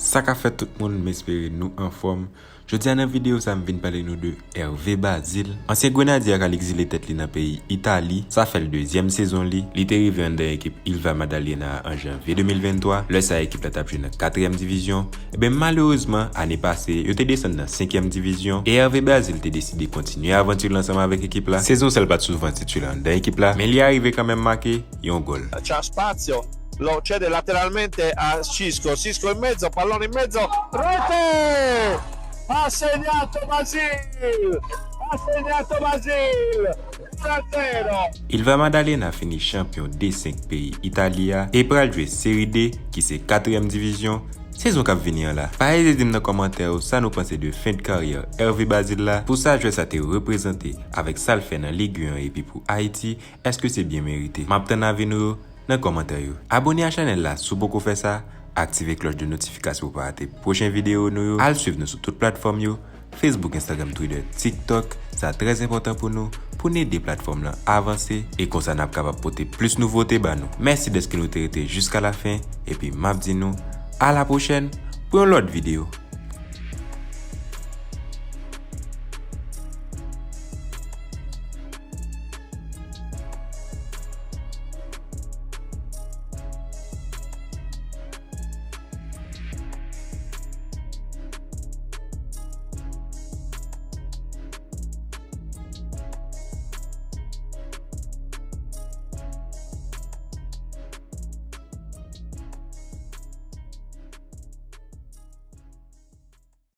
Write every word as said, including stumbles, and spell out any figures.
Sa k ap fèt tout moun, m espere nou anfòm. Jodi a nan videyo sa m vin pale nou de Hervé Bazile, ansyen grenadye k al egzile tèt li nan peyi Itali. Sa fè l dezyèm sezon li. Li te rive anndan ekip Ilva Madalena an janvye de mil venntwa. Lè sa ekip la t ap jwe nan katriyèm divizyon. Ebyen malerezman, ane pase, yo te desann nan senkyèm divizyon e Hervé Bazile te deside kontinye avanti l ansanm avèk ekip la. Se yon sèl pa t souvan titilè anndan ekip la, men li arive kanmenm make yon gòl. C'è spazio, lo cede lateralmente a Sisco, Sisco in mezzo, pallone in mezzo, rete! Ha segnato Basile! Ha segnato Basile! uno a zero! Ilva Madalena fini chanpyon D senk peyi Itali a e pral jwe Seri D, ki se katriyèm divizyon, sezon k ap vini an la. Pa ezite di m nan kòmantè yo sa nou panse de fen de karyè Hervé Bazile la. Pou sa jwè sa te reprezante avèk sa l fè nan Ligue un an epi pou Ayiti, èske se byen merite? M ap tann avi nou yo nan kòmantè yo. Abòne a chanèl la si w poko fè sa, aktive klòch de notifikasyon pou w pa rate pwochen videyo nou yo. Al swiv nou sou tout platfòm yo, Facebook, Instagram, Twitter, TikTok. Sa trè enpòtan pou nou, pou n ede platfòm lan avanse e konsa n ap kapab pote plis nouvote ba nou. Mèsi dèske nou te rete jiska lafen epi m ap di nou a la pwochèn pou yon lòt videyo.